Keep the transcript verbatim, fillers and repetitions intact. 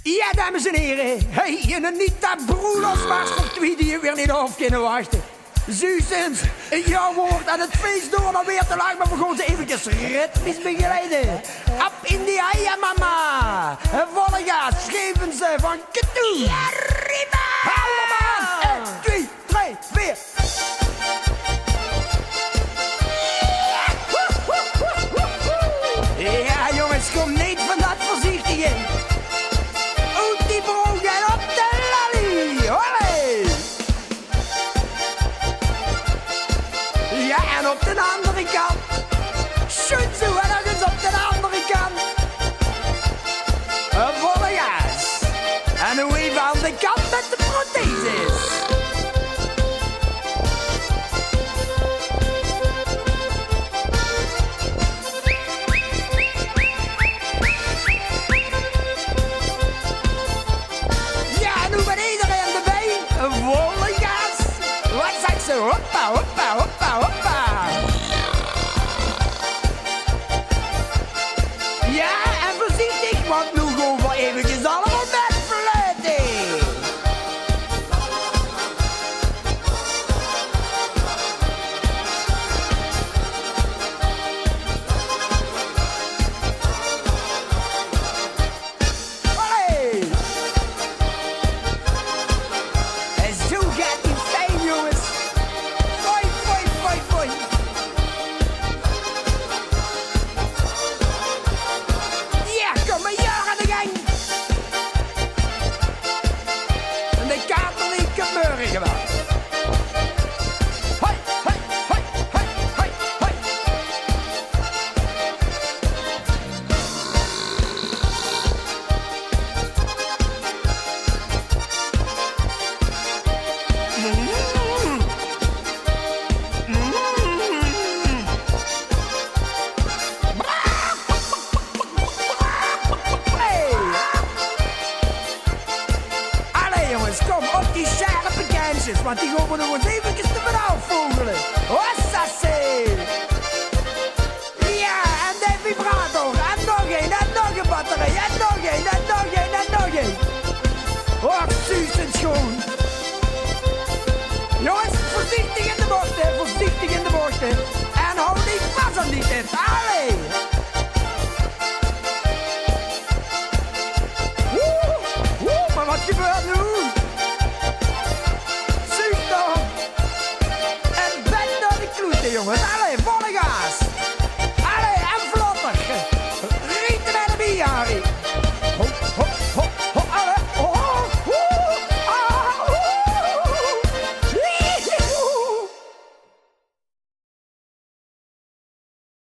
Jao, dames en hiere, hei, 'n Anita Broelofsmars veur twie die 't weer neet aof kinne wachte. Zuus ins, jao, veer waore aan 't fees door, dan weer te laat, mer veer gaon ze eventjes ritmisch begeleide. Ab in die haia, mama. Volle gaas, gaeve ze van katoen. Allemaol. Ein, twie, drei, veer. Jao, jónges, kóm neet van dat veurziechtige. Oet die brook en op de lallie. Holle! Jao, en op d'n andere kant. Sjoen zoe, en nog ins op d'n andere kant. Volle gaas. En noe eve aan de kant mit de protheses. Jao, noe mit ederein d'rbie. Volle gaas. Wat zaes se? Hoppa, hoppa, hoppa, hoppa. Jao, en veurziechtig, want noe gaon veer eventjes allemaol mit fluite. Allee! En zoe geit die fijn, jónges. Foei, foei, foei, foei. Jao, kóm mer, jao, aan de gang. En de kater die kump mörge waal. Hoi, hoi, hoi, hoi, hoi, hoi. Allee, jónges, kóm op die sjerpe kensjes, want die gaon v'r nog ins eventjes d'rvan aofvogele. Hossasee! Jao, en de vibrator, en nog ein, en nog ein batterie, en nog ein, en nog ein, en nog ein. Och, zuus ins sjoen. Jónges, veurziechtig in de bochte, veurziechtig in de bochte. En haw dich vas aan die tip. Allee! Oeh, oeh, mer wat gebeurt noe? Zuus toch? En bek nao de kloete, jónges. Allee,